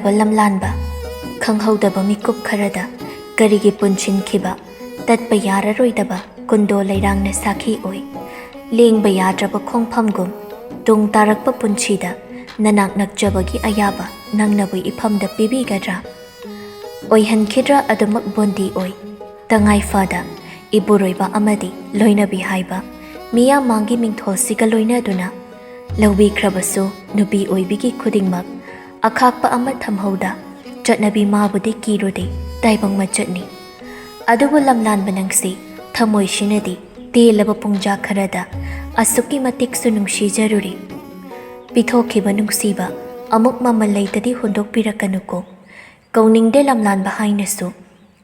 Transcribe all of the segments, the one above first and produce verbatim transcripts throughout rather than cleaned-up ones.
ꯂꯝꯂꯥꯟꯕ, ꯈꯪꯍꯧꯗꯕ ꯃꯤꯀꯨꯞ ꯈꯔꯗ ꯀꯔꯤꯒꯤ ꯄꯨꯟꯁꯤꯟꯈꯤꯕ, ꯇꯠꯄ ꯌꯥꯔꯔꯣꯏꯗꯕ ꯀꯨꯟꯗꯣ ꯂꯩꯔꯥꯡꯅ ꯁꯥꯈꯤ ꯑꯣꯏ꯫ ꯂꯦꯡꯕ ꯌꯥꯗ꯭ꯔꯕ ꯈꯣꯡꯐꯝꯒꯨꯝ, ꯇꯨꯡ ꯇꯥꯔꯛꯄ ꯄꯨꯟꯁꯤꯗ ꯅꯅꯥꯛ ꯅꯛꯆꯕꯒꯤ ꯑꯌꯥꯕ ꯅꯪꯅꯕꯨ ꯏꯐꯝꯗ ꯄꯤꯕꯤꯒꯗ꯭ꯔꯥ? ꯑꯣꯏꯍꯟꯈꯤꯗ꯭ꯔꯥ ꯑꯗꯨꯃꯛ ꯕꯣꯟꯗꯤ ꯑꯣꯏ꯫ ꯇꯉꯥꯏ ꯐꯗ ꯏꯄꯨꯔꯣꯏꯕ ꯑꯃꯗꯤ ꯂꯣꯏꯅꯕꯤ ꯍꯥꯏꯕ ꯃꯤꯌꯥꯝ ꯃꯥꯡꯒꯤ ꯃꯤꯡꯊꯣꯜꯁꯤꯒ ꯂꯣꯏꯅꯗꯨꯅ ꯂꯧꯕꯤꯈ꯭ꯔꯕꯁꯨ, ꯅꯨꯄꯤ ꯑꯣꯏꯕꯤꯒꯤ ꯈꯨꯗꯤꯡꯃꯛ ꯑꯈꯥꯛꯄ ꯑꯃ ꯊꯝꯍꯧꯗ ꯆꯠꯅꯕꯤ ꯃꯥꯕꯨꯗꯤ ꯀꯤꯔꯨꯗꯦ, ꯇꯥꯏꯕꯪ ꯃꯆꯠꯅꯤ꯫ ꯑꯗꯨꯕꯨ ꯂꯝꯂꯥꯟꯕ ꯅꯪꯁꯤ ꯊꯃꯣꯏꯁꯤꯅꯗꯤ ꯇꯦꯜꯂꯕ ꯄꯨꯡꯖꯥ ꯈꯔꯗ ꯑꯁꯨꯛꯀꯤ ꯃꯇꯤꯛꯁꯨ ꯅꯨꯡꯁꯤꯖꯔꯨꯔꯤ꯫ ꯄꯤꯊꯣꯛꯈꯤꯕ ꯅꯨꯡꯁꯤꯕ ꯑꯃꯨꯛ ꯃꯃꯜ ꯂꯩꯇꯗꯤ ꯍꯨꯟꯗꯣꯛꯄꯤꯔꯛꯀꯅꯨꯀꯣ꯫ ꯀꯧꯅꯤꯡꯗꯦ ꯂꯝꯂꯥꯟꯕ ꯍꯥꯏꯅꯁꯨ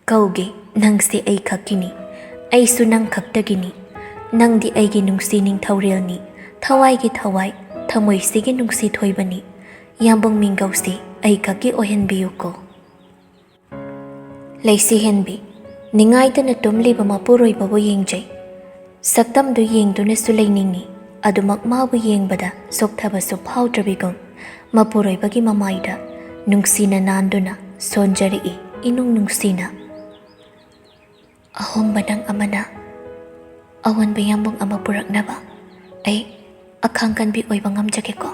ꯀꯧꯒꯦ, ꯅꯪꯁꯦ ꯑꯩ ꯈꯛꯀꯤꯅꯤ, ꯑꯩꯁꯨ ꯅꯪ ꯈꯛꯇꯒꯤꯅꯤ꯫ ꯅꯪꯗꯤ ꯑꯩꯒꯤ ꯅꯨꯡꯁꯤ ꯅꯤꯡꯊꯧꯔꯦꯜꯅꯤ, ꯊꯋꯥꯏꯒꯤ ꯊꯋꯥꯏ, ꯊꯃꯣꯏꯁꯤꯒꯤ ꯅꯨꯡꯁꯤ ꯊꯣꯏꯕꯅꯤ꯫ ꯌꯥꯝꯕꯨꯡ ꯃꯤꯡꯒꯧꯁꯤ ꯑꯩ ꯈꯛꯀꯤ ꯑꯣꯏꯍꯟꯕꯤꯌꯨꯀꯣ꯫ ꯂꯩꯁꯤ ꯍꯦꯟꯕꯤ, ꯅꯤꯡꯉꯥꯏꯗꯅ ꯇꯨꯝꯂꯤꯕ ꯃꯄꯨꯔꯣꯏꯕꯕꯨ ꯌꯦꯡꯖꯩ꯫ ꯁꯛꯇꯝꯗꯨ ꯌꯦꯡꯗꯨꯅꯁꯨ ꯂꯩꯅꯤꯡꯏ꯫ ꯑꯗꯨꯃꯛ ꯃꯥꯕꯨ ꯌꯦꯡꯕꯗ ꯆꯣꯛꯊꯕꯁꯨ ꯐꯥꯎꯗ꯭ꯔꯕꯤꯒꯨꯝ ꯃꯄꯨꯔꯣꯏꯕꯒꯤ ꯃꯃꯥꯏꯗ ꯅꯨꯡꯁꯤꯅ ꯅꯥꯟꯗꯨꯅ ꯁꯣꯟꯖꯔꯛꯏ ꯏꯅꯨꯡ ꯅꯨꯡꯁꯤꯅ꯫ ꯑꯍꯣꯡꯕ ꯅꯪ ꯑꯃꯅ ꯑꯑꯣꯟꯕ ꯌꯥꯝꯕꯨꯡ ꯑꯃ ꯄꯨꯔꯛꯅꯕ ꯑꯩ ꯑꯈꯥꯡ ꯀꯟꯕꯤ ꯑꯣꯏꯕ ꯉꯝꯖꯒꯦꯀꯣ꯫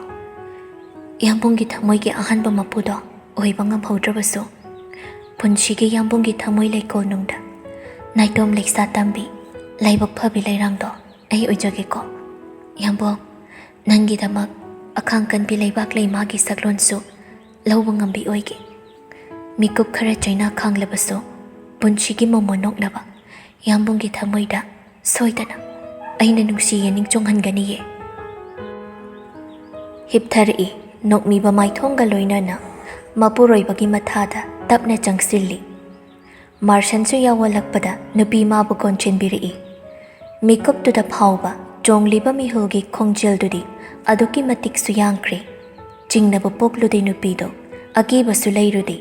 ꯌꯥꯝꯕꯨꯡꯒꯤ ꯊꯃꯣꯏꯒꯤ ꯑꯍꯥꯟꯕ ꯃꯄꯨꯗꯣ ꯑꯣꯏꯕ ꯉꯝꯍꯧꯗ꯭ꯔꯕꯁꯨ, ꯄꯨꯟꯁꯤꯒꯤ ꯌꯥꯝꯕꯨꯡꯒꯤ ꯊꯃꯣꯏ ꯂꯩꯀꯣꯜꯅꯨꯡꯗ ꯅꯥꯏꯇꯣꯝ ꯂꯩꯁꯥ ꯇꯝꯕꯤ, ꯂꯥꯏꯕꯛ ꯐꯕꯤ ꯂꯩꯔꯥꯡꯗꯣ ꯑꯩ ꯑꯣꯏꯖꯒꯦꯀꯣ꯫ ꯌꯥꯝꯕꯨꯡ, ꯅꯪꯒꯤꯗꯃꯛ ꯑꯈꯥꯡ ꯀꯟꯕꯤ ꯂꯩꯕꯥꯛ ꯂꯩꯃꯥꯒꯤ ꯁꯛꯂꯣꯟꯁꯨ ꯂꯧꯕ ꯉꯝꯕꯤ ꯑꯣꯏꯒꯦ꯫ ꯃꯤꯀꯨꯞ ꯈꯔ ꯆꯩꯅꯥ ꯈꯥꯡꯂꯕꯁꯨ, ꯄꯨꯟꯁꯤꯒꯤ ꯃꯣꯃꯣꯟ ꯅꯣꯛꯅꯕ ꯌꯥꯝꯕꯨꯡꯒꯤ ꯊꯃꯣꯏꯗ ꯁꯣꯏꯗꯅ ꯑꯩꯅ ꯅꯨꯡꯁꯤ ꯌꯦꯅꯤꯡ ꯆꯣꯡꯍꯟꯒꯅꯤꯌꯦ꯫ ꯍꯤꯞꯊꯔꯛꯏ, ꯅꯣꯛꯃꯤꯕ ꯃꯥꯏꯊꯣꯡꯒ ꯂꯣꯏꯅꯅ ꯃꯄꯨꯔꯣꯏꯕꯒꯤ ꯃꯊꯥꯗ ꯇꯞꯅ ꯆꯪꯁꯤꯜꯂꯤ꯫ ꯃꯥꯔꯁꯟꯁꯨ ꯌꯥꯎꯋꯜꯂꯛꯄꯗ ꯅꯨꯄꯤ ꯃꯥꯕꯨ ꯀꯣꯟꯁꯤꯟꯕꯤꯔꯛꯏ꯫ ꯃꯤꯀꯨꯞꯇꯨꯗ ꯐꯥꯎꯕ ꯆꯣꯡꯂꯤꯕ ꯃꯤꯍꯨꯜꯒꯤ ꯈꯣꯡꯖꯦꯜꯗꯨꯗꯤ ꯑꯗꯨꯛꯀꯤ ꯃꯇꯤꯛꯁꯨ ꯌꯥꯡꯈ꯭ꯔꯦ꯫ ꯆꯤꯡꯅꯕ ꯄꯣꯛꯂꯨꯗꯦ ꯅꯨꯄꯤꯗꯣ, ꯑꯀꯤꯕꯁꯨ ꯂꯩꯔꯨꯗꯦ꯫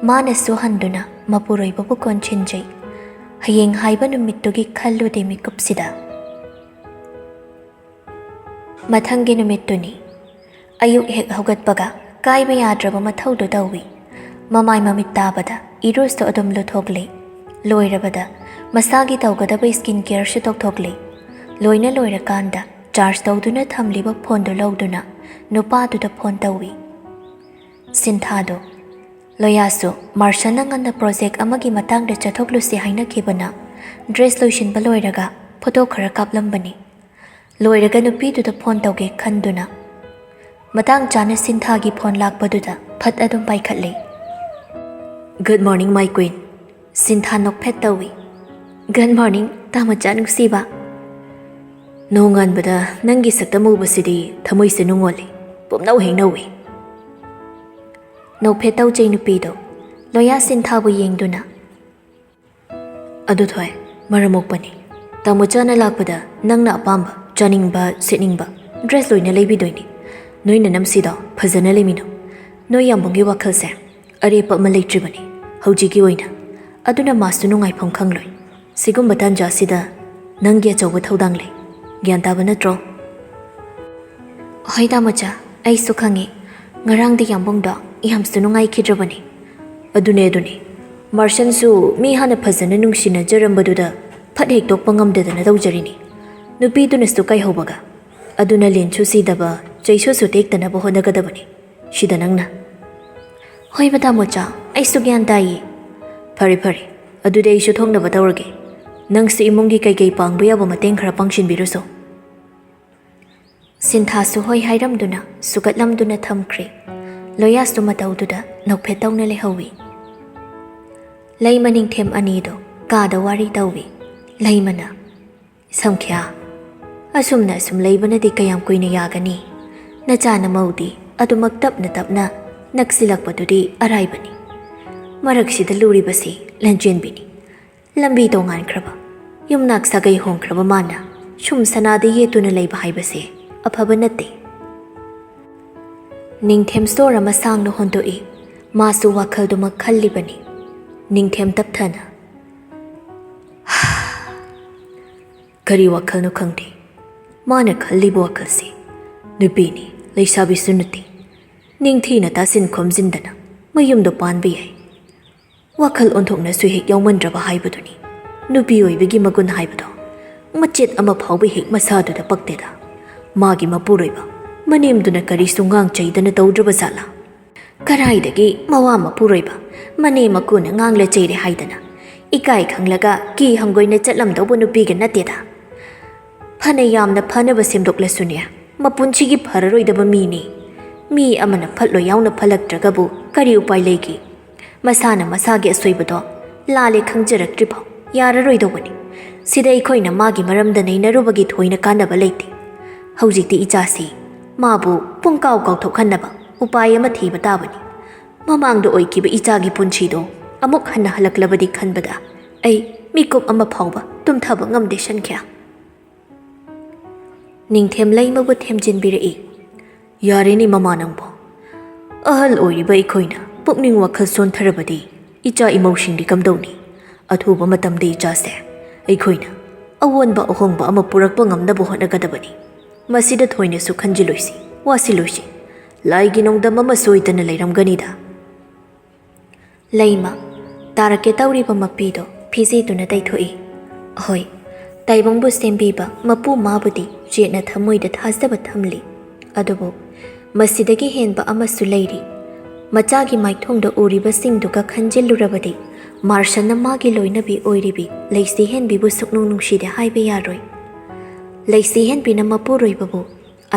ꯃꯥꯅꯁꯨ ꯍꯟꯗꯨꯅ ꯃꯄꯨꯔꯣꯏꯕꯕꯨ ꯀꯣꯟꯁꯤꯟꯖꯩ꯫ ꯍꯌꯦꯡ ꯍꯥꯏꯕ ꯅꯨꯃꯤꯠꯇꯨꯒꯤ ꯈꯜꯂꯨꯗꯦ ꯃꯤꯀꯨꯞꯁꯤꯗ꯫ ꯃꯊꯪꯒꯤ ꯅꯨꯃꯤꯠꯇꯨꯅꯤ꯫ ꯑꯌꯨꯛ ꯍꯦꯛ ꯍꯧꯒꯠꯄꯒ ꯀꯥꯏꯕ ꯌꯥꯗ꯭ꯔꯕ ꯃꯊꯧꯗꯨ ꯇꯧꯏ꯫ ꯃꯃꯥꯏ ꯃꯃꯤꯠ ꯇꯥꯕꯗ ꯏꯔꯨꯁꯨ ꯑꯗꯨꯝ ꯂꯨꯊꯣꯛꯂꯤ꯫ ꯂꯣꯏꯔꯕꯗ ꯃꯁꯥꯒꯤ ꯇꯧꯒꯗꯕ ꯁ꯭ꯀꯤꯟ ꯀꯦꯌꯔꯁꯨ ꯇꯧꯊꯣꯛꯂꯤ꯫ ꯂꯣꯏꯅ ꯂꯣꯏꯔꯀꯥꯟꯗ ꯆꯥꯔꯖ ꯇꯧꯗꯨꯅ ꯊꯝꯂꯤꯕ ꯐꯣꯟꯗꯨ ꯂꯧꯗꯨꯅ ꯅꯨꯄꯥꯗꯨꯗ ꯐꯣꯟ ꯇꯧꯏ꯫ ꯁꯤꯟꯊꯥꯗꯣ, ꯂꯣꯌꯥꯁꯨ ꯃꯥꯔꯁꯟꯅ ꯉꯟꯅ ꯄ꯭ꯔꯣꯖꯦꯛ ꯑꯃꯒꯤ ꯃꯇꯥꯡꯗ ꯆꯠꯊꯣꯛꯂꯨꯁꯤ ꯍꯥꯏꯅꯈꯤꯕꯅ ꯗ꯭ꯔꯦꯁ ꯂꯣꯏꯁꯤꯟꯕ ꯂꯣꯏꯔꯒ ꯐꯣꯇꯣ ꯈꯔ ꯀꯥꯞꯂꯝꯕꯅꯤ꯫ ꯂꯣꯏꯔꯒ ꯅꯨꯄꯤꯗꯨꯗ ꯐꯣꯟ ꯇꯧꯒꯦ ꯈꯟꯗꯨꯅ ꯃꯇꯥꯡ ꯆꯥꯅ ꯁꯤꯟꯊꯥꯒꯤ ꯐꯣꯟ ꯂꯥꯛꯄꯗꯨꯗ ꯐꯠ ꯑꯗꯨꯝ ꯄꯥꯏꯈꯠꯂꯤ꯫ "Good morning, my queen." ꯁꯤꯟꯊꯥ ꯅꯣꯛꯐꯦꯠ ꯇꯧꯏ꯫ "Good morning, ꯇꯥꯃꯣꯆꯥ ꯅꯨꯡꯁꯤꯕ꯫ ꯅꯣꯡꯉꯥꯟꯕꯗ ꯅꯪꯒꯤ ꯁꯛꯇꯝ ꯎꯕꯁꯤꯗꯤ ꯊꯃꯣꯏꯁꯦ ꯅꯨꯡꯉꯣꯜꯂꯤ, ꯄꯨꯝꯅꯧ ꯍꯦꯛ ꯅꯧꯏ꯫" ꯅꯣꯛꯐꯦꯠ ꯇꯧꯖꯩ ꯅꯨꯄꯤꯗꯣ ꯂꯣꯌꯥ ꯁꯤꯟꯊꯥꯕꯨ ꯌꯦꯡꯗꯨꯅ꯫ "ꯑꯗꯨ ꯊꯣꯏ, ꯃꯔꯝ ꯃꯣꯛꯄꯅꯤ꯫ ꯇꯥꯃꯣꯆꯥꯅ ꯂꯥꯛꯄꯗ ꯅꯪꯅ ꯑꯄꯥꯝꯕ, ꯆꯥꯅꯤꯡꯕ, ꯁꯦꯠꯅꯤꯡꯕ ꯗ꯭ꯔꯦꯁ ꯂꯣꯏꯅ ꯂꯩꯕꯤꯗꯣꯏꯅꯤ꯫ ꯅꯣꯏ ꯅꯅꯝꯁꯤꯗꯣ ꯐꯖꯅ ꯂꯩꯃꯤꯟꯅꯧ꯫ ꯅꯣꯏ ꯌꯥꯝꯕꯨꯡꯒꯤ ꯋꯥꯈꯜꯁꯦ ꯑꯔꯦꯞꯄ ꯑꯃ ꯂꯩꯇ꯭ꯔꯤꯕꯅꯤ ꯍꯧꯖꯤꯛꯀꯤ ꯑꯣꯏꯅ꯫ ꯑꯗꯨꯅ ꯃꯥꯁꯨ ꯅꯨꯡꯉꯥꯏꯐꯝ ꯈꯪꯂꯣꯏ꯫ ꯁꯤꯒꯨꯝꯕ ꯇꯥꯟꯖꯥꯁꯤꯗ ꯅꯪꯒꯤ ꯑꯆꯧꯕ ꯊꯧꯗꯥꯡ ꯂꯩ꯫ ꯒ꯭ꯌꯥꯟ ꯇꯥꯕ ꯅꯠꯇ꯭ꯔꯣ?" "ꯍꯣꯏ ꯇꯥꯃꯣꯆꯥ, ꯑꯩꯁꯨ ꯈꯪꯉꯤ꯫ ꯉꯔꯥꯡꯗꯤ ꯌꯥꯝꯕꯨꯡꯗꯣ ꯌꯥꯝꯁꯨ ꯅꯨꯡꯉꯥꯏꯈꯤꯗ꯭ꯔꯕꯅꯤ꯫" "ꯑꯗꯨꯅꯦ, ꯑꯗꯨꯅꯦ꯫ ꯃꯥꯔꯁꯟꯁꯨ ꯃꯤ ꯍꯥꯟꯅ ꯐꯖꯅ ꯅꯨꯡꯁꯤꯅꯖꯔꯝꯕꯗꯨꯗ ꯐꯠ ꯍꯦꯛꯇꯣꯛꯄ ꯉꯝꯗꯗꯅ ꯇꯧꯖꯔꯤꯅꯤ꯫ ꯅꯨꯄꯤꯗꯨꯅꯁꯨ ꯀꯥꯏꯍꯧꯕꯒ꯫ ꯑꯗꯨꯅ ꯂꯦꯟꯁꯨ ꯁꯤꯗꯕ, ꯆꯩꯁꯨꯁꯨ ꯇꯦꯛꯇꯅꯕ ꯍꯣꯠꯅꯒꯗꯕꯅꯤ꯫ ꯁꯤꯗ ꯅꯪꯅ꯫" "ꯍꯣꯏꯕ ꯇꯥꯃꯣꯆꯥ, ꯑꯩꯁꯨ ꯒ꯭ꯌꯥꯟ ꯇꯥꯏꯌꯦ꯫" "ꯐꯔꯦ, ꯐꯔꯦ꯫ ꯑꯗꯨꯗꯤ ꯑꯩꯁꯨ ꯊꯣꯛꯅꯕ ꯇꯧꯔꯒꯦ꯫ ꯅꯪꯁꯨ ꯏꯃꯨꯡꯒꯤ ꯀꯩꯀꯩ ꯄꯥꯡꯕ ꯌꯥꯕ ꯃꯇꯦꯡ ꯈꯔ ꯄꯥꯡꯁꯤꯟꯕꯤꯔꯨꯆꯣ꯫" ꯁꯤꯟꯊꯥꯁꯨ ꯍꯣꯏ ꯍꯥꯏꯔꯝꯗꯨꯅ ꯁꯨꯒꯠꯂꯝꯗꯨꯅ ꯊꯝꯈ꯭ꯔꯦ꯫ ꯂꯣꯌꯥꯁꯨ ꯃꯇꯧꯗꯨꯗ ꯅꯣꯛꯐꯦꯠ ꯇꯧꯅ ꯂꯩꯍꯧꯏ꯫ ꯂꯩꯃ ꯅꯤꯡꯊꯦꯝ ꯑꯅꯤꯗꯣ ꯀꯥꯗ ꯋꯥꯔꯤ ꯇꯧꯏ꯫ ꯂꯩꯃꯅ, "ꯁꯝꯈ꯭ꯌꯥ, ꯑꯁꯨꯝꯅ ꯑꯁꯨꯝ ꯂꯩꯕꯅꯗꯤ ꯀꯌꯥꯝ ꯀꯨꯏꯅ ꯌꯥꯒꯅꯤ? ꯅꯆꯥ ꯅꯃꯧꯗꯤ ꯑꯗꯨꯃꯛ ꯇꯞꯅ ꯇꯞꯅ ꯅꯛꯁꯤꯜꯂꯛꯄꯗꯨꯗꯤ ꯑꯔꯥꯏꯕꯅꯤ꯫ ꯃꯔꯛꯁꯤꯗ ꯂꯨꯔꯤꯕꯁꯤ ꯂꯟꯆꯦꯟꯕꯤꯅꯤ꯫ ꯂꯝꯕꯤ ꯇꯣꯉꯥꯟꯈ꯭ꯔꯕ, ꯌꯨꯝꯅꯥꯛ ꯁꯥꯒꯩ ꯍꯣꯡꯈ꯭ꯔꯕ ꯃꯥꯅ ꯁꯨꯝ ꯁꯅꯥꯗ ꯌꯦꯠꯇꯨꯅ ꯂꯩꯕ ꯍꯥꯏꯕꯁꯦ ꯑꯐꯕ ꯅꯠꯇꯦ꯫" ꯅꯤꯡꯊꯦꯝ ꯁꯣꯔ ꯑꯃ ꯁꯥꯡꯅ ꯍꯣꯟꯗꯣꯛꯏ꯫ ꯃꯥꯁꯨ ꯋꯥꯈꯜꯗꯨꯃꯛ ꯈꯜꯂꯤꯕꯅꯤ꯫ ꯅꯤꯡꯊꯦꯝ ꯇꯞꯊꯅ, "ꯀꯔꯤ ꯋꯥꯈꯜꯅꯣ ꯈꯪꯗꯦ ꯃꯥꯅ ꯈꯜꯂꯤꯕ ꯋꯥꯈꯜꯁꯤ꯫ ꯅꯨꯄꯤꯅꯤ, ꯂꯩꯁꯥꯕꯤꯁꯨ ꯅꯠꯇꯦ꯫ ꯅꯤꯡꯊꯤꯅ ꯇꯥꯁꯤꯟ ꯈꯣꯝꯖꯤꯟꯗꯅ ꯃꯌꯨꯝꯗꯣ ꯄꯥꯟꯕ ꯌꯥꯏ꯫ ꯋꯥꯈꯜ ꯑꯣꯟꯊꯣꯛꯅꯁꯨ ꯍꯦꯛ ꯌꯥꯎꯃꯟꯗ꯭ꯔꯕ ꯍꯥꯏꯕꯗꯨꯅꯤ꯫ ꯅꯨꯄꯤ ꯑꯣꯏꯕꯒꯤ ꯃꯒꯨꯟ ꯍꯥꯏꯕꯗꯣ ꯃꯆꯦꯠ ꯑꯃ ꯐꯥꯎꯕ ꯍꯦꯛ ꯃꯁꯥꯗꯨꯗ ꯄꯛꯇꯦꯗ꯫ ꯃꯥꯒꯤ ꯃꯄꯨꯔꯣꯏꯕ ꯃꯅꯦꯝꯗꯨꯅ ꯀꯔꯤꯁꯨ ꯉꯥꯡ ꯆꯩꯗꯅ ꯇꯧꯗ꯭ꯔꯕ ꯖꯥꯠꯂꯥ? ꯀꯔꯥꯏꯗꯒꯤ ꯃꯋꯥ ꯃꯄꯨꯔꯣꯏꯕ ꯃꯅꯦꯝ ꯃꯀꯨꯅ ꯉꯥꯡꯂ ꯆꯩꯔꯦ ꯍꯥꯏꯗꯅ ꯏꯀꯥꯏ ꯈꯪꯂꯒ ꯀꯤ ꯍꯪꯒꯣꯏꯅ ꯆꯠꯂꯝꯗꯧꯕ ꯅꯨꯄꯤꯒ ꯅꯠꯇꯦꯗ꯫ ꯐꯅ ꯌꯥꯝꯅ ꯐꯅꯕ ꯁꯦꯝꯗꯣꯛꯂꯁꯨꯅꯦ, ꯃꯄꯨꯟꯁꯤꯒꯤ ꯐꯔꯔꯣꯏꯗꯕ ꯃꯤꯅꯤ꯫ ꯃꯤ ꯑꯃꯅ ꯐꯠꯂꯣꯏ ꯌꯥꯎꯅ ꯐꯠꯂꯛꯇ꯭ꯔꯒꯕꯨ ꯀꯔꯤ ꯎꯄꯥꯏ ꯂꯩꯒꯦ? ꯃꯁꯥꯅ ꯃꯁꯥꯒꯤ ꯑꯁꯣꯏꯕꯗꯣ ꯂꯥꯜꯂꯦ ꯈꯪꯖꯔꯛꯇ꯭ꯔꯤꯐꯥꯎ ꯌꯥꯔꯔꯣꯏꯗꯧꯕꯅꯤ꯫ ꯁꯤꯗ ꯑꯩꯈꯣꯏꯅ ꯃꯥꯒꯤ ꯃꯔꯝꯗ ꯅꯩꯅꯔꯨꯕꯒꯤ ꯊꯣꯏꯅ ꯀꯥꯟꯅꯕ ꯂꯩꯇꯦ꯫ ꯍꯧꯖꯤꯛꯇꯤ ꯏꯆꯥꯁꯤ ꯃꯥꯕꯨ ꯄꯨꯡꯀꯥꯎ ꯀꯥꯎꯊꯣꯛꯍꯟꯅꯕ ꯎꯄꯥꯏ ꯑꯃ ꯊꯤꯕ ꯇꯥꯕꯅꯤ꯫ ꯃꯃꯥꯡꯗ ꯑꯣꯏꯈꯤꯕ ꯏꯆꯥꯒꯤ ꯄꯨꯟꯁꯤꯗꯣ ꯑꯃꯨꯛ ꯍꯟꯅ ꯍꯜꯂꯛꯂꯕꯗꯤ ꯈꯟꯕꯗ ꯑꯩ ꯃꯤꯀꯨꯞ ꯑꯃ ꯐꯥꯎꯕ ꯇꯨꯝꯊꯕ ꯉꯝꯗꯦ, ꯁꯟꯈ꯭ꯌꯥ꯫ ꯅꯤꯡꯊꯦꯝ ꯂꯩꯃꯕꯨ ꯊꯦꯝꯖꯤꯟꯕꯤꯔꯛꯏ꯫ ꯌꯥꯔꯦꯅꯦ ꯃꯃꯥ ꯅꯪꯕꯣ꯫ ꯑꯍꯜ ꯑꯣꯏꯔꯤꯕ ꯑꯩꯈꯣꯏꯅ ꯄꯨꯛꯅꯤꯡ ꯋꯥꯈꯜ ꯁꯣꯟꯊꯔꯕꯗꯤ ꯏꯆꯥ ꯏꯃꯧꯁꯤꯡꯗꯤ ꯀꯝꯗꯧꯅꯤ? ꯑꯊꯨꯕ ꯃꯇꯝꯗ ꯏꯆꯥꯁꯦ ꯑꯩꯈꯣꯏꯅ ꯑꯑꯣꯟꯕ ꯑꯍꯣꯡꯕ ꯑꯃ ꯄꯨꯔꯛꯄ ꯉꯝꯅꯕ ꯍꯣꯠꯅꯒꯗꯕꯅꯤ꯫ ꯃꯁꯤꯗ ꯊꯣꯏꯅꯁꯨ ꯈꯟꯖꯤꯜꯂꯣꯏꯁꯤ, ꯋꯥꯁꯤꯜꯂꯣꯏꯁꯤ꯫ ꯂꯥꯏꯒꯤ ꯅꯣꯡꯗꯝ ꯑꯃ ꯁꯣꯏꯗꯅ ꯂꯩꯔꯝꯒꯅꯤꯗ꯫ ꯂꯩꯃ, ꯇꯥꯔꯛꯀꯦ ꯇꯧꯔꯤꯕ ꯃꯄꯤꯗꯣ ꯐꯤꯖꯦꯗꯨꯅ ꯇꯩꯊꯣꯛꯏ꯫ ꯍꯣꯏ, ꯇꯥꯏꯕꯪꯕꯨ ꯁꯦꯝꯕꯤꯕ ꯃꯄꯨ ꯃꯥꯕꯨꯗꯤ ꯆꯦꯠꯅ ꯊꯃꯣꯏꯗ ꯊꯥꯖꯕ ꯊꯝꯂꯤ꯫ ꯑꯗꯨꯕꯨ ꯃꯁꯤꯗꯒꯤ ꯍꯦꯟꯕ ꯑꯃꯁꯨ ꯂꯩꯔꯤ꯫ ꯃꯆꯥꯒꯤ ꯃꯥꯏꯊꯣꯡꯗ ꯎꯔꯤꯕꯁꯤꯡꯗꯨꯒ ꯈꯟꯖꯤꯜꯂꯨꯔꯕꯗꯤ ꯃꯥꯔꯁꯟꯅ ꯃꯥꯒꯤ ꯂꯣꯏꯅꯕꯤ ꯑꯣꯏꯔꯤꯕꯤ ꯂꯩꯁꯤꯍꯦꯟꯕꯤꯕꯨ ꯁꯨꯛꯅꯨꯡ ꯅꯨꯡꯁꯤꯗꯦ ꯍꯥꯏꯕ ꯌꯥꯔꯣꯏ꯫ ꯂꯩꯁꯤꯍꯦꯟꯕꯤꯅ ꯃꯄꯨꯔꯣꯏꯕꯕꯨ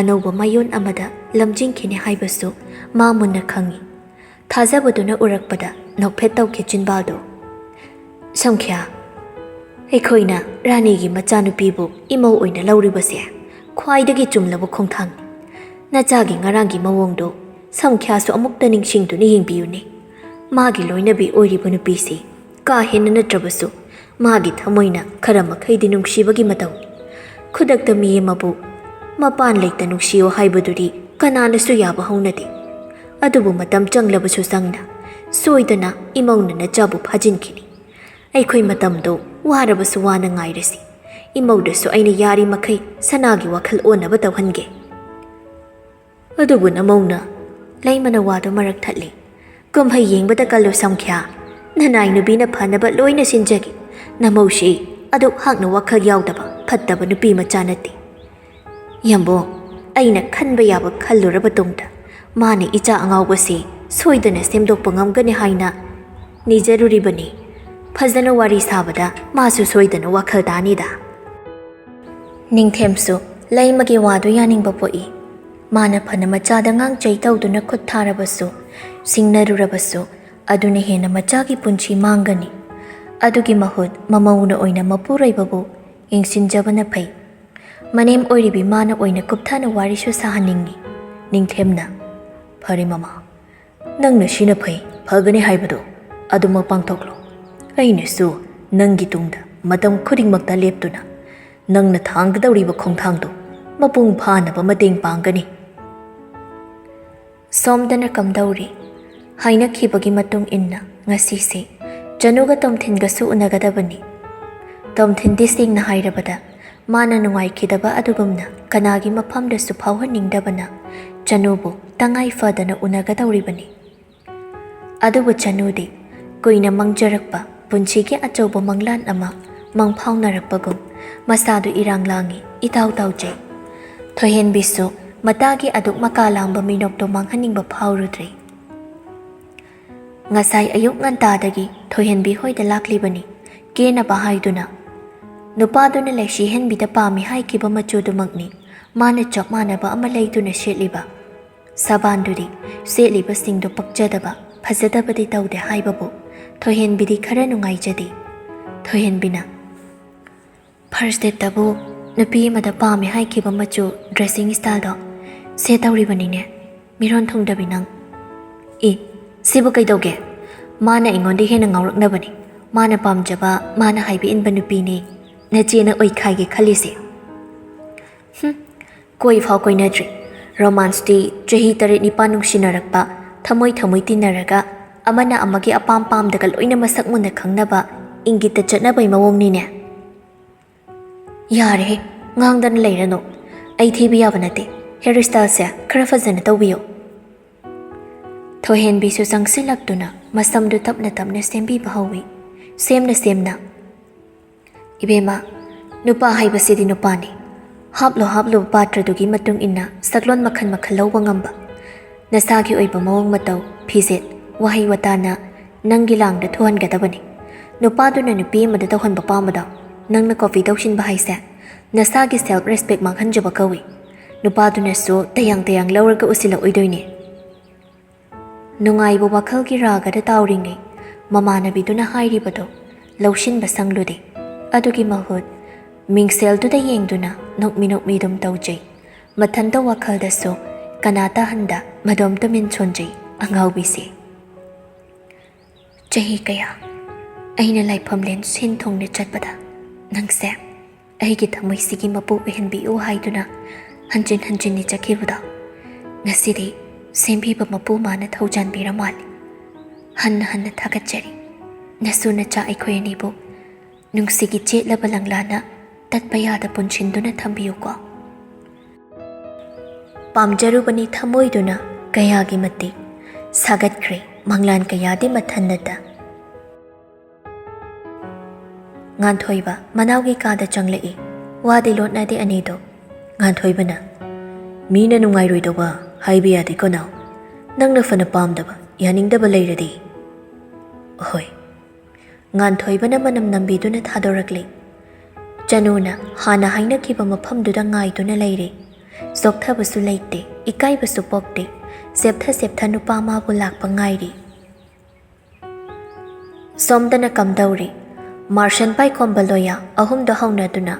ꯑꯅꯧꯕ ꯃꯥꯏꯑꯣꯟ ꯑꯃꯗ ꯂꯝꯖꯤꯡꯈꯤꯅꯤ ꯍꯥꯏꯕꯁꯨ ꯃꯥ ꯃꯨꯟꯅ ꯈꯪꯏ꯫ ꯊꯥꯖꯕꯗꯨꯅ ꯎꯔꯛꯄꯗ ꯅꯣꯛꯐꯦꯠ ꯇꯧꯈꯤ ꯆꯤꯟꯕꯥꯜꯗꯨ꯫ ꯁꯪꯈ꯭ꯌꯥ, ꯑꯩꯈꯣꯏꯅ ꯔꯥꯅꯤꯒꯤ ꯃꯆꯥꯅꯨꯄꯤꯕꯨ ꯏꯃꯧ ꯑꯣꯏꯅ ꯂꯧꯔꯤꯕꯁꯦ ꯈ꯭ꯋꯥꯏꯗꯒꯤ ꯆꯨꯝꯂꯕ ꯈꯣꯡꯊꯥꯡꯅꯤ꯫ ꯅꯆꯥꯒꯤ ꯉꯔꯥꯡꯒꯤ ꯃꯑꯣꯡꯗꯣ ꯁꯪꯈ꯭ꯌꯥꯁꯨ ꯑꯃꯨꯛꯇ ꯅꯤꯡꯁꯤꯡꯗꯨꯅ ꯌꯦꯡꯕꯤꯌꯨꯅꯦ꯫ ꯃꯥꯒꯤ ꯂꯣꯏꯅꯕꯤ ꯑꯣꯏꯔꯤꯕ ꯅꯨꯄꯤꯁꯤ ꯀꯥ ꯍꯦꯟꯅ ꯅꯠꯇ꯭ꯔꯕꯁꯨ ꯃꯥꯒꯤ ꯊꯃꯣꯏꯅ ꯈꯔ ꯃꯈꯩꯗꯤ ꯅꯨꯡꯁꯤꯕꯒꯤ ꯃꯇꯧꯅꯤ꯫ ꯈꯨꯗꯛꯇ ꯃꯤ ꯑꯃꯕꯨ ꯃꯄꯥꯟ ꯂꯩꯇ ꯅꯨꯡꯁꯤꯌꯣ ꯍꯥꯏꯕꯗꯨꯗꯤ ꯀꯅꯥꯅꯁꯨ ꯌꯥꯕ ꯍꯧꯅꯗꯦ꯫ ꯑꯗꯨꯕꯨ ꯃꯇꯝ ꯆꯪꯂꯕꯁꯨ ꯆꯪꯅ ꯁꯣꯏꯗꯅ ꯏꯃꯧꯅ ꯅꯆꯥꯕꯨ ꯐꯥꯖꯤꯟꯈꯤꯅꯤ꯫ ꯑꯩꯈꯣꯏ ꯃꯇꯝꯗꯣ ꯋꯥꯔꯕꯁꯨ ꯋꯥꯅ ꯉꯥꯏꯔꯁꯤ꯫ ꯏꯃꯧꯗꯁꯨ ꯑꯩꯅ ꯌꯥꯔꯤꯃꯈꯩ ꯁꯅꯥꯒꯤ ꯋꯥꯈꯜ ꯑꯣꯟꯅꯕ ꯇꯧꯍꯟꯒꯦ꯫ ꯑꯗꯨꯕꯨ ꯅꯃꯧꯅ ꯂꯩꯃꯅ ꯋꯥꯗꯨ ꯃꯔꯛ ꯊꯠꯂꯤ꯫ "ꯀꯨꯝꯍꯩ ꯌꯦꯡꯕꯗ ꯀꯜꯂꯨ ꯁꯝꯈ꯭ꯌꯥ꯫ ꯅꯅꯥꯏ ꯅꯨꯄꯤꯅ ꯐꯅꯕ ꯂꯣꯏꯅ ꯁꯤꯟꯖꯒꯦ꯫ ꯅꯃꯧꯁꯤ ꯑꯗꯨꯛ ꯍꯥꯛꯅ ꯋꯥꯈꯜ ꯌꯥꯎꯗꯕ ꯐꯠꯇꯕ ꯅꯨꯄꯤ ꯃꯆꯥ ꯅꯠꯇꯦ꯫ ꯌꯥꯝꯕꯨꯡ, ꯑꯩꯅ ꯈꯟꯕ ꯌꯥꯕ ꯈꯜꯂꯨꯔꯕ ꯇꯨꯡꯗ ꯃꯥꯅ ꯏꯆꯥ ꯑꯉꯥꯎꯕꯁꯤ ꯁꯣꯏꯗꯅ ꯁꯦꯝꯗꯣꯛꯄ ꯉꯝꯒꯅꯤ ꯍꯥꯏꯅ ꯅꯤꯖꯔꯨꯔꯤꯕꯅꯤ꯫ ꯐꯖꯅ ꯋꯥꯔꯤ ꯁꯥꯕꯗ ꯃꯥꯁꯨ ꯁꯣꯏꯗꯅ ꯋꯥꯈꯜ ꯇꯥꯅꯤꯗ꯫" ꯅꯤꯡꯊꯦꯝꯁꯨ ꯂꯩꯃꯒꯤ ꯋꯥꯗꯨ ꯌꯥꯅꯤꯡꯕ ꯄꯣꯛꯏ꯫ ꯃꯥꯅ ꯐꯅ ꯃꯆꯥꯗ ꯉꯥꯡꯆꯩ ꯇꯧꯗꯨꯅ ꯈꯨꯠ ꯊꯥꯔꯕꯁꯨ, ꯁꯤꯡꯅꯔꯨꯔꯕꯁꯨ, ꯑꯗꯨꯅ ꯍꯦꯟꯅ ꯃꯆꯥꯒꯤ ꯄꯨꯟꯁꯤ ꯃꯥꯡꯒꯅꯤ꯫ ꯑꯗꯨꯒꯤ ꯃꯍꯨꯠ ꯃꯃꯧꯅ ꯑꯣꯏꯅ ꯃꯄꯨꯔꯣꯏꯕꯕꯨ ꯌꯦꯡꯁꯤꯟꯖꯕꯅ ꯐꯩ꯫ ꯃꯅꯦꯝ ꯑꯣꯏꯔꯤꯕꯤ ꯃꯥꯅ ꯑꯣꯏꯅ ꯀꯨꯞꯊꯅ ꯋꯥꯔꯤꯁꯨ ꯁꯥꯍꯟꯅꯤꯡꯏ꯫ ꯅꯤꯡꯊꯦꯝꯅ, "ꯐꯔꯦ ꯃꯃꯥ, ꯅꯪꯅ ꯁꯤꯅ ꯐꯩ, ꯐꯒꯅꯤ ꯍꯥꯏꯕꯗꯣ ꯑꯗꯨꯃꯛ ꯄꯥꯡꯊꯣꯛꯂꯣ꯫ ꯑꯩꯅꯁꯨ ꯅꯪꯒꯤ ꯇꯨꯡꯗ ꯃꯇꯝ ꯈꯨꯗꯤꯡꯃꯛꯇ ꯂꯦꯞꯇꯨꯅ ꯅꯪꯅ ꯊꯥꯡꯒꯗꯧꯔꯤꯕ ꯈꯣꯡꯊꯥꯡꯗꯨ ꯃꯄꯨꯡ ꯐꯥꯅꯕ ꯃꯇꯦꯡ ꯄꯥꯡꯒꯅꯤ꯫" ꯁꯣꯝꯗꯅ ꯀꯝꯗꯧꯔꯤ? ꯍꯥꯏꯅꯈꯤꯕꯒꯤ ꯃꯇꯨꯡ ꯏꯟꯅ ꯉꯁꯤꯁꯦ ꯆꯅꯨꯒ ꯇꯣꯝꯊꯤꯟꯒꯁꯨ ꯎꯅꯒꯗꯕꯅꯤ꯫ ꯇꯣꯝꯊꯤꯟꯗꯤ ꯁꯦꯡꯅ ꯍꯥꯏꯔꯕꯗ ꯃꯥꯅ ꯅꯨꯡꯉꯥꯏꯈꯤꯗꯕ ꯑꯗꯨꯒꯨꯝꯅ ꯀꯅꯥꯒꯤ ꯃꯐꯝꯗꯁꯨ ꯐꯥꯎꯍꯟꯅꯤꯡꯗꯕꯅ ꯆꯅꯨꯕꯨ ꯇꯉꯥꯏ ꯐꯗꯅ ꯎꯅꯒꯗꯧꯔꯤꯕꯅꯤ꯫ ꯑꯗꯨꯕꯨ ꯆꯅꯨꯗꯤ ꯀꯨꯏꯅ ꯃꯪꯖꯔꯛꯄ ꯄꯨꯟꯁꯤꯒꯤ ꯑꯆꯧꯕ ꯃꯪꯂꯥꯟ ꯑꯃ ꯃꯪꯐꯥꯎꯅꯔꯛꯄꯒꯨꯝ ꯃꯁꯥꯗꯨ ꯏꯔꯥꯡ ꯂꯥꯡꯏ, ꯏꯇꯥꯎ ꯇꯥꯎꯖꯩ꯫ ꯊꯣꯏꯍꯦꯟꯕꯤꯁꯨ ꯃꯇꯥꯒꯤ ꯑꯗꯨꯛ ꯃꯀꯥ ꯂꯥꯡꯕ ꯃꯤꯅꯣꯛꯇꯣ ꯃꯥꯡꯍꯟꯅꯤꯡꯕ ꯐꯥꯎꯔꯨꯗ꯭ꯔꯦ꯫ ꯉꯁꯥꯏ ꯑꯌꯨꯛ ꯉꯟꯇꯥꯗꯒꯤ ꯊꯣꯏꯍꯦꯟꯕꯤ ꯍꯣꯏꯗ ꯂꯥꯛꯂꯤꯕꯅꯤ, ꯀꯦꯅꯕ ꯍꯥꯏꯗꯨꯅ꯫ ꯅꯨꯄꯥꯗꯨꯅ ꯂꯩꯁꯤ ꯍꯦꯟꯕꯤꯗ ꯄꯥꯝꯃꯤ ꯍꯥꯏꯈꯤꯕ ꯃꯆꯨꯗꯨꯃꯛꯅꯤ ꯃꯥꯅ ꯆꯞ ꯃꯥꯟꯅꯕ ꯑꯃ ꯂꯩꯗꯨꯅ ꯁꯦꯠꯂꯤꯕ꯫ ꯁꯕꯥꯟꯗꯨꯗꯤ ꯁꯦꯠꯂꯤꯕꯁꯤꯡꯗꯨ ꯄꯛꯆꯗꯕ, ꯐꯖꯗꯕꯗꯤ ꯇꯧꯗꯦ ꯍꯥꯏꯕꯕꯨ ꯊꯣꯏꯍꯦꯟꯕꯤꯗꯤ ꯈꯔ ꯅꯨꯡꯉꯥꯏꯖꯗꯦ꯫ ꯊꯣꯏꯍꯦꯟꯕꯤꯅ, "ꯐꯥꯔꯁ ꯗꯦꯠꯇꯕꯨ ꯅꯨꯄꯤ ꯑꯃꯗ ꯄꯥꯝꯃꯦ ꯍꯥꯏꯈꯤꯕ ꯃꯆꯨ ꯗ꯭ꯔꯦꯁꯤꯡ ꯁ꯭ꯇꯥꯏꯜꯗꯣ ꯁꯦꯠꯇꯧꯔꯤꯕꯅꯤꯅꯦ, ꯃꯤꯔꯣꯟ ꯊꯨꯡꯗꯕꯤ ꯅꯪ꯫ ꯑꯦ, ꯁꯤꯕꯨ ꯀꯩꯗꯧꯒꯦ? ꯃꯥꯅ ꯑꯩꯉꯣꯟꯗ ꯍꯦꯟꯅ ꯉꯥꯎꯔꯛꯅꯕꯅꯤ꯫ ꯃꯥꯅ ꯄꯥꯝꯖꯕ, ꯃꯥꯅ ꯍꯥꯏꯕ ꯏꯟꯕ ꯅꯨꯄꯤꯅꯤ ꯅꯆꯦꯅ ꯑꯣꯏꯈꯥꯏꯒꯦ ꯈꯜꯂꯤꯁꯦ꯫ ꯍꯨꯝ, ꯀꯣꯏ ꯐꯥꯎ ꯀꯣꯏꯅꯗ꯭ꯔꯤ꯫ ꯔꯣꯃꯥꯟꯁꯇꯤ ꯆꯍꯤ ꯇꯔꯦꯠ ꯅꯤꯄꯥꯟ ꯅꯨꯡꯁꯤꯅꯔꯛꯄ, ꯊꯃꯣꯏ ꯊꯃꯣꯏ ꯇꯤꯟꯅꯔꯒ ꯑꯃꯅ ꯑꯃꯒꯤ ꯑꯄꯥꯝ ꯄꯥꯝꯗꯒ ꯂꯣꯏꯅ ꯃꯁꯛ ꯃꯨꯟꯅ ꯈꯪꯅꯕ, ꯏꯪꯒꯤꯠꯇ ꯆꯠꯅꯕꯩ ꯃꯑꯣꯡꯅꯤꯅꯦ꯫" "ꯌꯥꯔꯦꯍꯦ, ꯉꯥꯡꯗꯅ ꯂꯩꯔꯅꯨ꯫ ꯑꯩ ꯊꯤꯕ ꯌꯥꯕ ꯅꯠꯇꯦ꯫ ꯍꯦꯌꯔ ꯁ꯭ꯇꯥꯏꯜꯁꯦ ꯈꯔ ꯐꯖꯅ ꯇꯧꯕꯤꯌꯨ꯫" ꯊꯣꯏꯍꯦꯟꯕꯤꯁꯨ ꯆꯪꯁꯤꯜꯂꯛꯇꯨꯅ ꯃꯁꯝꯗꯨ ꯇꯞꯅ ꯇꯞꯅ ꯁꯦꯝꯕꯤꯕ ꯍꯧꯏ꯫ ꯁꯦꯝꯅ ꯁꯦꯝꯅ, "ꯏꯕꯦꯝꯃ, ꯅꯨꯄꯥ ꯍꯥꯏꯕꯁꯤꯗꯤ ꯅꯨꯄꯥꯅꯤ꯫ ꯍꯥꯞꯂꯨ ꯍꯥꯞꯂꯨꯕ ꯄꯥꯇ꯭ꯔꯗꯨꯒꯤ ꯃꯇꯨꯡ ꯏꯟꯅ ꯁꯛꯂꯣꯟ ꯃꯈꯜ ꯃꯈꯜ ꯂꯧꯕ ꯉꯝꯕ, ꯅꯁꯥꯒꯤ ꯑꯣꯏꯕ ꯃꯑꯣꯡ ꯃꯇꯧ, ꯐꯤꯖꯦꯠ, ꯋꯥꯍꯩ ꯋꯥꯇꯥꯅ ꯅꯪꯒꯤ ꯂꯥꯡꯗ ꯊꯨꯍꯟꯒꯗꯕꯅꯤ꯫ ꯅꯨꯄꯥꯗꯨꯅ ꯅꯨꯄꯤ ꯑꯃꯗ ꯇꯧꯍꯟꯕ ꯄꯥꯝꯕꯗꯣ ꯅꯪꯅ ꯀꯣꯄꯤ ꯇꯧꯁꯤꯟꯕ ꯍꯥꯏꯁꯦ ꯅꯁꯥꯒꯤ ꯁꯦꯜꯐ ꯔꯦꯁꯄꯦꯛ ꯃꯥꯡꯍꯟꯖꯕ ꯀꯧꯏ꯫ ꯅꯨꯄꯥꯗꯨꯅꯁꯨ ꯇꯌꯥꯡ ꯇꯌꯥꯡ ꯂꯧꯔꯒ ꯎꯁꯤꯜꯂꯛꯑꯣꯏꯗꯣꯏꯅꯤ꯫" ꯅꯨꯡꯉꯥꯏꯕ ꯋꯥꯈꯜꯒꯤ ꯔꯥꯒꯗ ꯇꯥꯎꯔꯤꯉꯩ ꯃꯃꯥꯟꯅꯕꯤꯗꯨꯅ ꯍꯥꯏꯔꯤꯕꯗꯨ ꯂꯧꯁꯤꯟꯕ ꯁꯪꯂꯨꯗꯦ꯫ ꯑꯗꯨꯒꯤ ꯃꯍꯨꯠ ꯃꯤꯡꯁꯦꯜꯗꯨꯗ ꯌꯦꯡꯗꯨꯅ ꯅꯣꯛꯃꯤ ꯅꯣꯛꯃꯤ ꯑꯗꯨꯝ ꯇꯧꯖꯩ꯫ ꯃꯊꯟꯇ ꯋꯥꯈꯜꯗꯁꯨ ꯀꯅꯥ ꯇꯥꯍꯟꯗ ꯃꯗꯣꯝ ꯇꯨꯃꯤꯟ ꯁꯣꯟꯖꯩ ꯑꯉꯥꯎꯕꯤꯁꯦ꯫ "ꯆꯍꯤ ꯀꯌꯥ ꯑꯩꯅ ꯂꯥꯏꯐꯝꯂꯦꯟ ꯁꯤꯟ ꯊꯨꯡꯅ ꯆꯠꯄꯗ ꯅꯪꯁꯦ ꯑꯩꯒꯤ ꯊꯃꯣꯏꯁꯤꯒꯤ ꯃꯄꯨ ꯑꯣꯏꯍꯟꯕꯤꯌꯨ ꯍꯥꯏꯗꯨꯅ ꯍꯟꯖꯤꯟ ꯍꯟꯖꯤꯟ ꯅꯤꯖꯈꯤꯕꯗꯣ ꯉꯁꯤꯗꯤ ꯁꯦꯝꯕꯤꯕ ꯃꯄꯨ ꯃꯥꯅ ꯊꯧꯖꯥꯟꯕꯤꯔ ꯃꯥꯜꯂꯤ꯫ ꯍꯟꯅ ꯍꯟꯅ ꯊꯥꯒꯠꯆꯔꯤ꯫ ꯅꯁꯨ ꯅꯆꯥ ꯑꯩꯈꯣꯏ ꯑꯅꯤꯕꯨ ꯅꯨꯡꯁꯤꯒꯤ ꯆꯦꯠꯂꯕ ꯂꯪꯂꯥꯅ ꯇꯠꯄ ꯌꯥꯗ ꯄꯨꯟꯁꯤꯟꯗꯨꯅ ꯊꯝꯕꯤꯌꯨꯀꯣ꯫" ꯄꯥꯝꯖꯔꯨꯕꯅꯤ ꯊꯃꯣꯏꯗꯨꯅ ꯀꯌꯥꯒꯤ ꯃꯇꯤꯛ ꯁꯥꯒꯠꯈ꯭ꯔꯦ ꯃꯪꯂꯥꯟ ꯀꯌꯥꯗꯤ ꯃꯊꯟꯅꯇ꯫ ꯉꯥꯟꯊꯣꯏꯕ ꯃꯅꯥꯎꯒꯤ ꯀꯥꯗ ꯆꯪꯂꯛꯏ꯫ ꯋꯥꯗꯤ ꯂꯣꯠꯅꯗꯦ ꯑꯅꯤꯗꯣ꯫ ꯉꯥꯟꯊꯣꯏꯕꯅ, "ꯃꯤꯅ ꯅꯨꯡꯉꯥꯏꯔꯣꯏꯗꯧꯕ ꯍꯥꯏꯕ ꯌꯥꯗꯦꯀꯣ ꯅꯥꯎ꯫ ꯅꯪꯅ ꯐꯅ ꯄꯥꯝꯗꯕ, ꯌꯥꯅꯤꯡꯗꯕ ꯂꯩꯔꯗꯤ꯫" "ꯍꯣꯏ꯫" ꯉꯥꯟꯊꯣꯏꯕꯅ ꯃꯅꯝ ꯅꯝꯕꯤꯗꯨꯅ ꯊꯥꯗꯣꯔꯛꯂꯤ꯫ ꯆꯅꯨꯅ ꯍꯥꯟꯅ ꯍꯥꯏꯅꯈꯤꯕ ꯃꯐꯝꯗꯨꯗ ꯉꯥꯏꯗꯨꯅ ꯂꯩꯔꯤ꯫ ꯆꯣꯛꯊꯕꯁꯨ ꯂꯩꯇꯦ, ꯏꯀꯥꯏꯕꯁꯨ ꯄꯣꯛꯇꯦ꯫ ꯆꯦꯞꯊ ꯆꯦꯞꯊ ꯅꯨꯄꯥ ꯃꯥꯕꯨ ꯂꯥꯛꯄ ꯉꯥꯏꯔꯤ꯫ ꯁꯣꯝꯗꯅ ꯀꯝꯗꯧꯔꯤ? ꯃꯥꯔꯁꯟ ꯄꯥꯏꯈꯣꯝꯕ ꯂꯣꯌꯥ ꯑꯍꯨꯝꯗ ꯍꯧꯅꯗꯨꯅ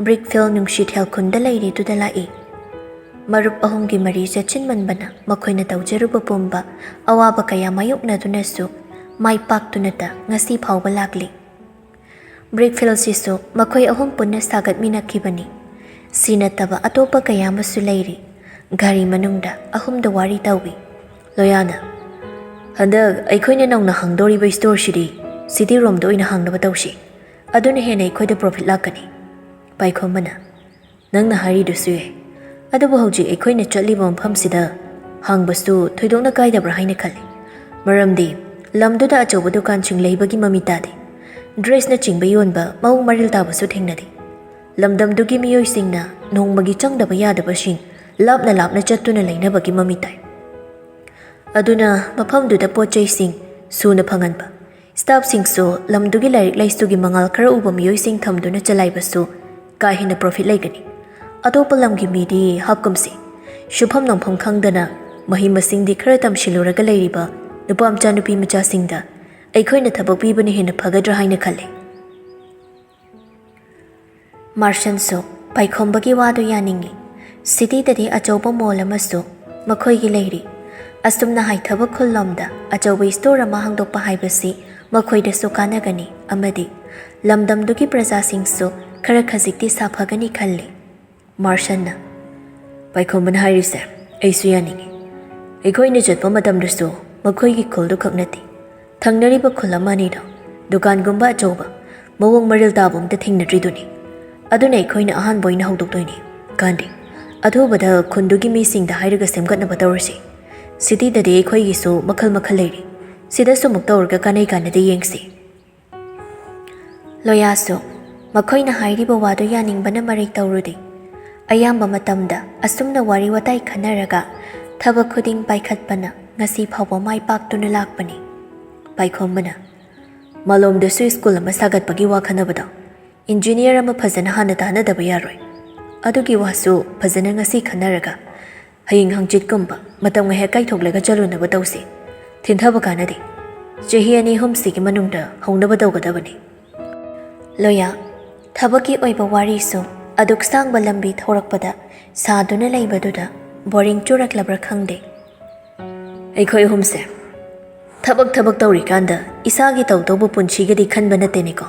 ꯕ꯭ꯔꯤꯛꯐꯤꯜ ꯅꯨꯡꯁꯤꯊꯦꯜ ꯈꯨꯟꯗ ꯂꯩꯔꯤꯗꯨꯗ ꯂꯥꯛꯏ꯫ ꯃꯔꯨꯞ ꯑꯍꯨꯝꯒꯤ ꯃꯔꯤ ꯆꯦꯠꯁꯤꯟꯃꯟꯕꯅ ꯃꯈꯣꯏꯅ ꯇꯧꯖꯔꯨꯕ ꯄꯨꯝꯕ ꯑꯋꯥꯕ ꯀꯌꯥ ꯃꯥꯌꯣꯛꯅꯗꯨꯅꯁꯨ ꯃꯥꯏ ꯄꯥꯛꯇꯨꯅꯇ ꯉꯁꯤ ꯐꯥꯎꯕ ꯂꯥꯛꯂꯤ꯫ ꯕ꯭ꯔꯤꯛꯐꯤꯜꯁꯤꯁꯨ ꯃꯈꯣꯏ ꯑꯍꯨꯝ ꯄꯨꯟꯅ ꯁꯥꯒꯠꯃꯤꯟꯅꯈꯤꯕꯅꯤ꯫ ꯁꯤ ꯅꯠꯇꯕ ꯑꯇꯣꯞꯄ ꯀꯌꯥ ꯑꯃꯁꯨ ꯂꯩꯔꯤ꯫ ꯒꯥꯔꯤ ꯃꯅꯨꯡꯗ ꯑꯍꯨꯝꯗ ꯋꯥꯔꯤ ꯇꯧꯏ꯫ ꯂꯣꯌꯥꯅ, "ꯍꯟꯗꯛ ꯑꯩꯈꯣꯏꯅ ꯅꯧꯅ ꯍꯥꯡꯗꯣꯔꯤꯕ ꯁ꯭ꯇꯣꯔꯁꯤꯗꯤ ꯁꯤꯇꯤ ꯔꯣꯝꯗ ꯑꯣꯏꯅ ꯍꯥꯡꯅꯕ ꯇꯧꯁꯤ꯫ ꯑꯗꯨꯅ ꯍꯦꯟꯅ ꯑꯩꯈꯣꯏꯗ ꯄ꯭ꯔꯣꯐꯤꯠ ꯂꯥꯛꯀꯅꯤ꯫" ꯄꯥꯏꯈꯣꯝꯕꯅ, "ꯅꯪꯅ ꯍꯥꯏꯔꯤꯗꯨꯁꯨ ꯌꯥꯏ꯫ ꯑꯗꯨꯕꯨ ꯍꯧꯖꯤꯛ ꯑꯩꯈꯣꯏꯅ ꯆꯠꯂꯤꯕ ꯃꯐꯝꯁꯤꯗ ꯍꯥꯡꯕꯁꯨ ꯊꯣꯏꯗꯣꯛꯅ ꯀꯥꯏꯗꯕ꯭ꯔꯥ ꯍꯥꯏꯅ ꯈꯜꯂꯤ꯫ ꯃꯔꯝꯗꯤ ꯂꯝꯗꯨꯗ ꯑꯆꯧꯕ ꯗꯨꯀꯥꯟꯁꯤꯡ ꯂꯩꯕꯒꯤ ꯃꯃꯤ ꯇꯥꯗꯦ꯫ ꯗ꯭ꯔꯦꯁꯅꯆꯤꯡꯕ ꯌꯣꯟꯕ ꯃꯑꯣꯡ ꯃꯔꯤꯜ ꯇꯥꯕꯁꯨ ꯊꯦꯡꯅꯗꯦ꯫ ꯂꯝꯗꯝꯗꯨꯒꯤ ꯃꯤꯑꯣꯏꯁꯤꯡꯅ ꯅꯣꯡꯃꯒꯤ ꯆꯪꯗꯕ ꯌꯥꯗꯕꯁꯤꯡ ꯂꯥꯞꯅ ꯂꯥꯞꯅ ꯆꯠꯇꯨꯅ ꯂꯩꯅꯕꯒꯤ ꯃꯃꯤ ꯇꯥꯏ꯫ ꯑꯗꯨꯅ ꯃꯐꯝꯗꯨꯗ ꯄꯣꯠ ꯆꯩꯁꯤꯡ ꯁꯨꯅ ꯐꯪꯍꯟꯕ, ꯁ꯭ꯇꯥꯐꯁꯤꯡꯁꯨ ꯂꯝꯗꯨꯒꯤ ꯂꯥꯏꯔꯤꯛ ꯂꯥꯏꯁꯨꯒꯤ ꯃꯉꯥꯜ ꯈꯔ ꯎꯕ ꯃꯤꯑꯣꯏꯁꯤꯡ ꯊꯝꯗꯨꯅ ꯆꯂꯥꯏꯕꯁꯨ ꯀꯥ ꯍꯦꯟꯅ ꯄ꯭ꯔꯣꯐꯤꯠ ꯂꯩꯒꯅꯤ꯫ ꯑꯇꯣꯞꯄ ꯂꯝꯒꯤ ꯃꯤꯗꯤ ꯍꯥꯞꯀꯨꯝꯁꯤ ꯁꯨꯐꯝ ꯅꯣꯝꯐꯝ ꯈꯪꯗꯅ ꯃꯍꯩ ꯃꯁꯤꯡꯗꯤ ꯈꯔ ꯇꯝꯁꯤꯜꯂꯨꯔꯒ ꯂꯩꯔꯤꯕ ꯅꯨꯄꯥ ꯃꯆꯥ ꯅꯨꯄꯤ ꯃꯆꯥꯁꯤꯡꯗ ꯑꯩꯈꯣꯏꯅ ꯊꯕꯛ ꯄꯤꯕꯅ ꯍꯦꯟꯅ ꯐꯒꯗ꯭ꯔꯥ ꯍꯥꯏꯅ ꯈꯜꯂꯤ꯫ ꯃꯥꯔꯁꯟꯁꯨ ꯄꯥꯏꯈꯣꯝꯕꯒꯤ ꯋꯥꯗꯨ ꯌꯥꯅꯤꯡꯏ꯫ ꯁꯤꯇꯤꯗꯗꯤ ꯑꯆꯧꯕ ꯃꯣꯜ ꯑꯃꯁꯨ ꯃꯈꯣꯏꯒꯤ ꯂꯩꯔꯤ꯫ ꯑꯁꯨꯝꯅ ꯍꯥꯏꯊꯕ ꯈꯨꯜꯂꯣꯝꯗ ꯑꯆꯧꯕ ꯏꯁꯇꯣꯔ ꯑꯃ ꯍꯥꯡꯗꯣꯛꯄ ꯍꯥꯏꯕꯁꯤ ꯃꯈꯣꯏꯗꯁꯨ ꯀꯥꯟꯅꯒꯅꯤ ꯑꯃꯗꯤ ꯂꯝꯗꯝꯗꯨꯒꯤ ꯄ꯭ꯔꯖꯥꯁꯤꯡꯁꯨ ꯈꯔ ꯈꯖꯤꯛꯇꯤ ꯁꯥꯐꯒꯅꯤ ꯈꯜꯂꯤ꯫ ꯃꯥꯔꯁꯟꯅ, "ꯄꯥꯏꯈꯣꯝꯕꯅ ꯍꯥꯏꯔꯤꯁꯦ ꯑꯩꯁꯨ ꯌꯥꯅꯤꯡꯏ꯫ ꯑꯩꯈꯣꯏꯅ ꯆꯠꯄ ꯃꯇꯝꯗꯁꯨ ꯃꯈꯣꯏꯒꯤ ꯈꯨꯜꯗꯨ ꯈꯛ ꯅꯠꯇꯦ, ꯊꯪꯅꯔꯤꯕ ꯈꯨꯜ ꯑꯃ ꯑꯅꯤꯗ ꯗꯨꯀꯥꯟꯒꯨꯝꯕ ꯑꯆꯧꯕ ꯃꯑꯣꯡ ꯃꯔꯤꯜ ꯇꯥꯕ ꯑꯝꯇ ꯊꯦꯡꯅꯗ꯭ꯔꯤꯗꯨꯅꯤ꯫ ꯑꯗꯨꯅ ꯑꯩꯈꯣꯏꯅ ꯑꯍꯥꯟꯕ ꯑꯣꯏꯅ ꯍꯧꯗꯣꯛꯇꯣꯏꯅꯤ꯫ ꯀꯥꯟꯗꯦ, ꯑꯊꯨꯕꯗ ꯈꯨꯟꯗꯨꯒꯤ ꯃꯤꯁꯤꯡꯗ ꯍꯥꯏꯔꯒ ꯁꯦꯝꯒꯠꯅꯕ ꯇꯧꯔꯁꯤ꯫ ꯁꯤꯇꯤꯗꯁꯨ ꯑꯃꯨꯛ ꯇꯧꯔꯒ ꯀꯥꯟꯅꯩ ꯀꯥꯟꯅꯗꯦ ꯌꯦꯡꯁꯤ꯫" ꯂꯣꯌꯥꯁꯨ ꯃꯈꯣꯏꯅ ꯍꯥꯏꯔꯤꯕ ꯋꯥꯗꯨ ꯌꯥꯅꯤꯡꯕꯅ ꯃꯔꯩ ꯇꯧꯔꯨꯗꯦ꯫ ꯑꯌꯥꯝꯕ ꯃꯇꯝꯗ ꯑꯁꯨꯝꯅ ꯋꯥꯔꯤ ꯋꯥꯇꯥꯏ ꯈꯟꯅꯔꯒ ꯊꯕꯛ ꯈꯨꯗꯤꯡ ꯄꯥꯏꯈꯠꯄꯅ ꯉꯁꯤ ꯐꯥꯎꯕ ꯃꯥꯏ ꯄꯥꯛꯇꯨꯅ ꯂꯥꯛꯄꯅꯤ꯫ ꯄꯥꯏꯈꯣꯝꯕꯅ, "ꯃꯥꯂꯣꯝꯗꯁꯨ ꯁ꯭ꯀꯨꯜ ꯑꯃ ꯁꯥꯒꯠꯄꯒꯤ ꯋꯥ ꯈꯟꯅꯕꯗꯣ ꯏꯟꯖꯤꯅꯤꯌꯔ ꯑꯃ ꯐꯖꯅ ꯍꯥꯟꯅ ꯇꯥꯟꯅꯗꯕ ꯌꯥꯔꯣꯏ꯫ ꯑꯗꯨꯒꯤ ꯋꯥꯁꯨ ꯐꯖꯅ ꯉꯁꯤ ꯈꯟꯅꯔꯒ ꯍꯌꯦꯡ ꯍꯪꯆꯤꯠꯀꯨꯝꯕ ꯃꯇꯝ ꯉꯥꯏꯍꯥꯛ ꯀꯥꯏꯊꯣꯛꯂꯒ ꯆꯠꯂꯨꯅꯕ ꯇꯧꯁꯤ꯫ ꯊꯤꯟꯊꯕ ꯀꯥꯟꯅꯗꯦ꯫ ꯆꯍꯤ ꯑꯅꯤ ꯑꯍꯨꯝꯁꯤꯒꯤ ꯃꯅꯨꯡꯗ ꯍꯧꯅꯕ ꯇꯧꯒꯗꯕꯅꯤ꯫" ꯂꯣꯌꯥ, ꯊꯕꯛꯀꯤ ꯑꯣꯏꯕ ꯋꯥꯔꯤꯁꯨ ꯑꯗꯨꯛ ꯁꯥꯡꯕ ꯂꯝꯕꯤ ꯊꯧꯔꯛꯄꯗ ꯁꯥꯗꯨꯅ ꯂꯩꯕꯗꯨꯗ ꯕꯣꯔꯤꯡ ꯆꯨꯔꯛꯂꯕ꯭ꯔꯥ ꯈꯪꯗꯦ꯫ "ꯑꯩꯈꯣꯏ ꯑꯍꯨꯝꯁꯦ ꯊꯕꯛ ꯊꯕꯛ ꯇꯧꯔꯤꯀꯥꯟꯗ ꯏꯁꯥꯒꯤ ꯇꯧꯗꯧꯕ ꯄꯨꯟꯁꯤꯒꯗꯤ ꯈꯟꯕ ꯅꯠꯇꯦꯅꯦꯀꯣ꯫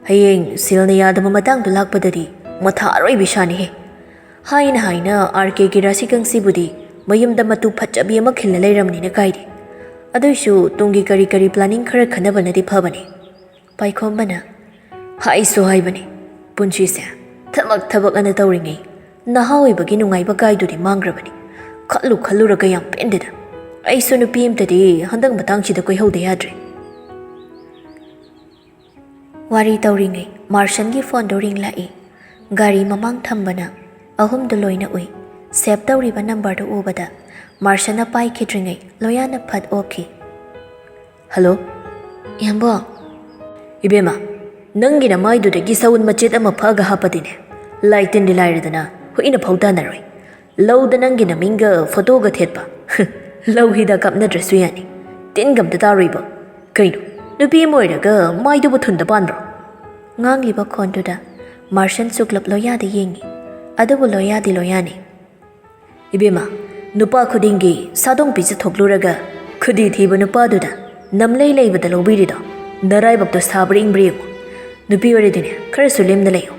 ꯍꯌꯦꯡ ꯁꯦꯜꯅ ꯌꯥꯗꯕ ꯃꯇꯥꯡꯗꯨ ꯂꯥꯛꯄꯗꯗꯤ ꯃꯊꯥ ꯑꯔꯣꯏꯕꯤ ꯁꯥꯅꯤꯍꯦ꯫ ꯍꯥꯏꯅ ꯍꯥꯏꯅ ꯑꯥꯔ ꯀꯦꯒꯤ ꯔꯥꯁꯤꯀꯪꯁꯤꯕꯨꯗꯤ ꯃꯌꯨꯝꯗ ꯃꯇꯨ ꯐꯠꯆꯕꯤ ꯑꯃ ꯈꯤꯜꯂ ꯂꯩꯔꯝꯅꯤꯅ ꯀꯥꯏꯗꯦ꯫ ꯑꯗꯨꯏꯁꯨ ꯇꯨꯡꯒꯤ ꯀꯔꯤ ꯀꯔꯤ ꯄ꯭ꯂꯥꯅꯤꯡ ꯈꯔ ꯈꯟꯅꯕꯅꯗꯤ ꯐꯕꯅꯤ꯫" ꯄꯥꯏꯈꯣꯝꯕꯅ, "ꯍꯥꯏꯁꯨ ꯍꯥꯏꯕꯅꯤ, ꯄꯨꯟꯁꯤꯁꯦ ꯊꯕꯛ ꯊꯕꯛ ꯑꯅ ꯇꯧꯔꯤꯉꯩ ꯅꯍꯥ ꯑꯣꯏꯕꯒꯤ ꯅꯨꯡꯉꯥꯏꯕ ꯀꯥꯏꯗꯨꯗꯤ ꯃꯥꯡꯈ꯭ꯔꯕꯅꯤ꯫ ꯈꯜꯂꯨ ꯈꯜꯂꯨꯔꯒ ꯌꯥꯝ ꯄꯦꯟꯗꯦꯗ꯫ ꯑꯩꯁꯨ ꯅꯨꯄꯤ ꯑꯝꯇꯗꯤ ꯍꯟꯗꯛ ꯃꯇꯥꯡꯁꯤꯗ ꯀꯣꯏꯍꯧꯗ ꯌꯥꯗ꯭ꯔꯦ꯫ ꯋꯥꯔꯤ ꯇꯧꯔꯤꯉꯩ ꯃꯥꯔꯁꯟꯒꯤ ꯐꯣꯟꯗꯣ ꯔꯤꯡ ꯂꯥꯛꯏ꯫ ꯒꯥꯔꯤ ꯃꯃꯥꯡ ꯊꯝꯕꯅ ꯑꯍꯨꯝꯗꯨ ꯂꯣꯏꯅ ꯎꯏ꯫ ꯁꯦꯚ ꯇꯧꯔꯤꯕ ꯅꯝꯕꯔꯗꯨ ꯎꯕꯗ ꯃꯥꯔꯁꯟꯅ ꯄꯥꯏꯈꯤꯗ꯭ꯔꯤꯉꯩ ꯂꯣꯌꯥꯅ ꯐꯠ ꯑꯣꯛꯈꯤ꯫ "ꯍꯜꯂꯣ?" "ꯏꯌꯥꯝꯕ?" "ꯏꯕꯦꯝꯃ, ꯅꯪꯒꯤ ꯅꯃꯥꯏꯗꯨꯗꯒꯤ ꯁꯎꯟ ꯃꯆꯦꯠ ꯑꯃ ꯐꯛꯑꯒ ꯍꯥꯞꯄꯗꯤꯅꯦ, ꯂꯥꯏ ꯇꯤꯟꯗꯤ ꯂꯥꯏꯔꯗꯅ ꯍꯨꯏꯅ ꯐꯥꯎ ꯇꯥꯟꯅꯔꯣꯏ꯫ ꯂꯧꯗ ꯅꯪꯒꯤ ꯅꯃꯤꯡꯒ ꯐꯣꯇꯣꯒ ꯊꯦꯠꯄ꯫ ꯂꯧ ꯍꯤꯗꯥꯛ ꯀꯥꯞꯅꯗ꯭ꯔꯁꯨ ꯌꯥꯅꯤ꯫ ꯇꯤꯟꯒ ꯑꯝꯇ ꯇꯥꯔꯣꯏꯕ꯫ ꯀꯩꯅꯣ, ꯅꯨꯄꯤ ꯑꯃ ꯑꯣꯏꯔꯒ ꯃꯥꯏꯗꯨꯕꯨ ꯊꯨꯟꯗ ꯄꯥꯟꯕ꯭ꯔꯣ?" ꯉꯥꯡꯂꯤꯕ ꯈꯣꯟꯗꯨꯗ ꯃꯥꯔꯁꯟ ꯁꯨꯛꯂꯞ ꯂꯣꯌꯥꯗ ꯌꯦꯡꯉꯤ꯫ ꯑꯗꯨꯕꯨ ꯂꯣꯌꯥꯗꯤ ꯂꯣꯌꯥꯅꯤ꯫ "ꯏꯕꯦꯝꯃ, ꯅꯨꯄꯥ ꯈꯨꯗꯤꯡꯒꯤ ꯁꯥꯗꯣꯡ ꯄꯤꯖꯊꯣꯛꯂꯨꯔꯒ ꯈꯨꯗꯤ ꯊꯤꯕ ꯅꯨꯄꯥꯗꯨꯗ ꯅꯝꯂꯩ ꯂꯩꯕꯗ ꯂꯧꯕꯤꯔꯤꯗꯣ ꯅꯔꯥꯏꯕꯛꯇꯣ ꯁꯥꯕ꯭ꯔꯥ ꯏꯪꯕ꯭ꯔꯥ ꯌꯦꯡꯉꯨ꯫ ꯅꯨꯄꯤ ꯑꯣꯏꯔꯗꯤꯅꯦ, ꯈꯔꯁꯨ ꯂꯦꯝꯅ ꯂꯩꯌꯨ꯫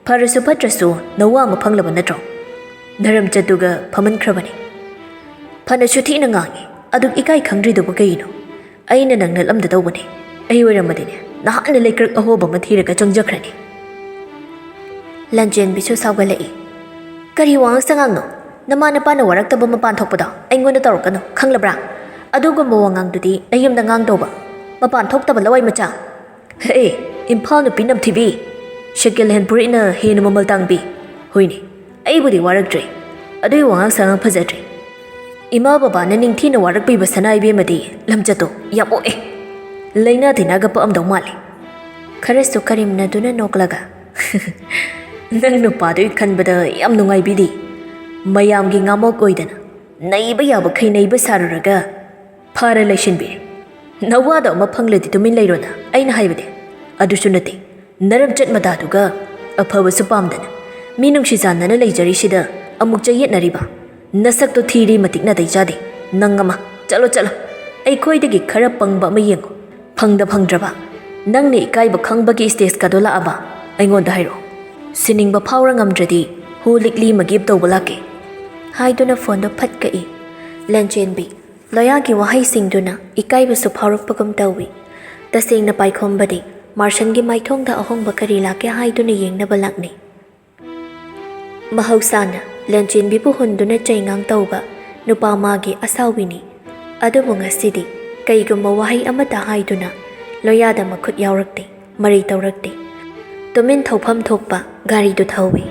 ꯐꯔꯁꯨ ꯐꯠꯇ꯭ꯔꯁꯨ ꯅꯋꯥ ꯑꯃ ꯐꯪꯂꯕ ꯅꯠꯇ꯭ꯔꯣ? ꯅꯔꯝꯆꯠꯇꯨꯒ ꯐꯃꯟꯈ꯭ꯔꯕꯅꯤ꯫ ꯐꯅꯁꯨ ꯊꯤꯅ ꯉꯥꯡꯉꯤ, ꯑꯗꯨꯛ ꯏꯀꯥꯏ ꯈꯪꯗ꯭ꯔꯤꯗꯨꯕꯨ ꯀꯩꯒꯤꯅꯣ? ꯑꯩꯅ ꯅꯪ ꯅꯠꯂꯝꯗ ꯇꯧꯕꯅꯦ꯫ ꯑꯩ ꯑꯣꯏꯔꯝꯃꯗꯤꯅꯦ, ꯅꯍꯥꯟꯅ ꯂꯩꯀ꯭ꯔꯛ ꯑꯍꯣꯕ ꯑꯃ ꯊꯤꯔꯒ ꯆꯪꯖꯈ꯭ꯔꯅꯤ꯫" ꯂꯟꯆꯦꯟꯕꯤꯁꯨ ꯁꯥꯎꯒꯠꯂꯛꯏ꯫ "ꯀꯔꯤ ꯋꯥꯉꯥꯡ ꯁꯉꯥꯡꯅꯣ? ꯅꯃꯥ ꯅꯄꯥꯅ ꯋꯥꯔꯛꯇꯕ ꯃꯄꯥꯟ ꯊꯣꯛꯄꯗꯣ ꯑꯩꯉꯣꯟꯗ ꯇꯧꯔꯛꯀꯅꯨ, ꯈꯪꯂꯕ꯭ꯔꯥ? ꯑꯗꯨꯒꯨꯝꯕ ꯋꯥꯉꯥꯡꯗꯨꯗꯤ ꯅꯌꯨꯝꯗ ꯉꯥꯡꯗꯧꯕ, ꯃꯄꯥꯟ ꯊꯣꯛꯇꯕ ꯂꯋꯥꯏ ꯃꯆꯥ꯫ ꯍꯦ, ꯏꯝꯐꯥꯜ ꯅꯨꯄꯤ ꯅꯝꯊꯤꯕꯤ, ꯁꯦꯀꯦꯟ ꯍꯦꯟ ꯐꯨꯔꯤꯠꯅ ꯍꯦꯟꯅ ꯃꯃꯜ ꯇꯥꯡꯕꯤ꯫ ꯍꯣꯏꯅꯦ, ꯑꯩꯕꯨꯗꯤ ꯋꯥꯔꯛꯇ꯭ꯔꯦ, ꯑꯗꯨꯒꯤ ꯋꯥꯉꯥꯡ ꯁꯉꯥꯡ ꯐꯖꯗ꯭ꯔꯦ꯫ ꯏꯃꯥ ꯕꯕꯥꯅ ꯅꯤꯡꯊꯤꯅ ꯋꯥꯔꯛꯄꯤꯕ ꯁꯅꯥ ꯏꯕꯦꯝꯃꯗꯤ ꯂꯝꯆꯠꯇꯣ ꯌꯥꯝ ꯑꯣꯛꯑꯦ꯫ ꯂꯩꯅꯥ ꯇꯤꯟꯅꯥꯒ ꯄꯛꯑꯝꯗꯧ ꯃꯥꯜꯂꯦ꯫" ꯈꯔꯁꯨ ꯀꯔꯦꯝꯅꯗꯨꯅ ꯅꯣꯛꯂꯒ, "ꯅꯪ ꯅꯨꯄꯥꯗꯨꯒꯤ ꯈꯟꯕꯗ ꯌꯥꯝ ꯅꯨꯡꯉꯥꯏꯕꯤꯗꯤ꯫ ꯃꯌꯥꯝꯒꯤ ꯉꯥꯃꯣꯛ ꯑꯣꯏꯗꯅ ꯅꯩꯕ ꯌꯥꯕꯈꯩ ꯅꯩꯕ ꯁꯥꯔꯨꯔꯒ ꯐꯥꯔ ꯂꯩꯁꯤꯟꯕꯤꯔꯦ꯫ ꯅꯋꯥꯗꯣ ꯑꯃ ꯐꯪꯂꯗꯤ ꯇꯨꯃꯤꯟ ꯂꯩꯔꯣꯅ ꯑꯩꯅ ꯍꯥꯏꯕꯗꯤ꯫ ꯑꯗꯨꯁꯨ ꯅꯠꯇꯦ, ꯅꯔꯝꯆꯠ ꯃꯇꯥꯗꯨꯒ ꯑꯐꯕꯁꯨ ꯄꯥꯝꯗꯅ ꯃꯤ ꯅꯨꯡꯁꯤ ꯆꯥꯟꯅꯅ ꯂꯩꯖꯔꯤꯁꯤꯗ ꯑꯃꯨꯛ ꯆꯌꯦꯠꯅꯔꯤꯕ꯫ ꯅꯁꯛꯇꯣ ꯊꯤꯔꯤ ꯃꯇꯤꯛ ꯅꯥꯇꯩ ꯆꯥꯗꯦ꯫ ꯅꯪ ꯑꯃ, ꯆꯠꯂꯣ ꯆꯠꯂꯣ, ꯑꯩꯈꯣꯏꯗꯒꯤ ꯈꯔ ꯄꯪꯕ ꯑꯃ ꯌꯦꯡꯉꯣ꯫ ꯐꯪꯗ ꯐꯪꯗ꯭ꯔꯕ, ꯅꯪꯅ ꯏꯀꯥꯏꯕ ꯈꯪꯕꯒꯤ ꯁ꯭ꯇꯦꯖꯀꯗꯣ ꯂꯥꯛꯑꯕ ꯑꯩꯉꯣꯟꯗ ꯍꯥꯏꯔꯛꯑꯣ꯫ ꯁꯤꯅꯤꯡꯕ ꯐꯥꯎꯔ ꯉꯝꯗ꯭ꯔꯗꯤ ꯍꯨ ꯂꯤꯛꯂꯤ ꯑꯃ ꯒꯤꯐ ꯇꯧꯕ ꯂꯥꯛꯀꯦ꯫" ꯍꯥꯏꯗꯨꯅ ꯐꯣꯟꯗꯣ ꯐꯠ ꯀꯛꯏ꯫ ꯂꯟꯆꯦꯟꯕꯤ ꯂꯣꯌꯥꯒꯤ ꯋꯥꯍꯩꯁꯤꯡꯗꯨꯅ ꯏꯀꯥꯏꯕꯁꯨ ꯐꯥꯎꯔꯛꯄꯒꯨꯝ ꯇꯧꯏ꯫ ꯇꯁꯦꯡꯅ ꯄꯥꯏꯈꯣꯝꯕꯗꯤ ꯃꯥꯔꯁꯟꯒꯤ ꯃꯥꯏꯊꯣꯡꯗ ꯑꯍꯣꯡꯕ ꯀꯔꯤ ꯂꯥꯛꯀꯦ ꯍꯥꯏꯗꯨꯅ ꯌꯦꯡꯅꯕ ꯂꯥꯛꯅꯩ꯫ ꯃꯍꯧꯁꯥꯅ ꯂꯟꯆꯦꯟꯕꯤꯕꯨ ꯍꯨꯟꯗꯨꯅ ꯆꯩꯉꯥꯡ ꯇꯧꯕ ꯅꯨꯄꯥ ꯃꯥꯒꯤ ꯑꯁꯥꯎꯕꯤꯅꯤ꯫ ꯑꯗꯨꯕꯨ ꯉꯁꯤꯗꯤ ꯀꯩꯒꯨꯝꯕ ꯋꯥꯍꯩ ꯑꯃꯠꯇ ꯍꯥꯏꯗꯨꯅ ꯂꯣꯌꯥꯗ ꯃꯈꯨꯠ ꯌꯥꯎꯔꯛꯇꯦ, ꯃꯔꯩ ꯇꯧꯔꯛꯇꯦ꯫ ꯇꯨꯃꯤꯟ ꯊꯧꯐꯝ ꯊꯣꯛꯄ ꯒꯥꯔꯤꯗꯨ ꯊꯧꯏ꯫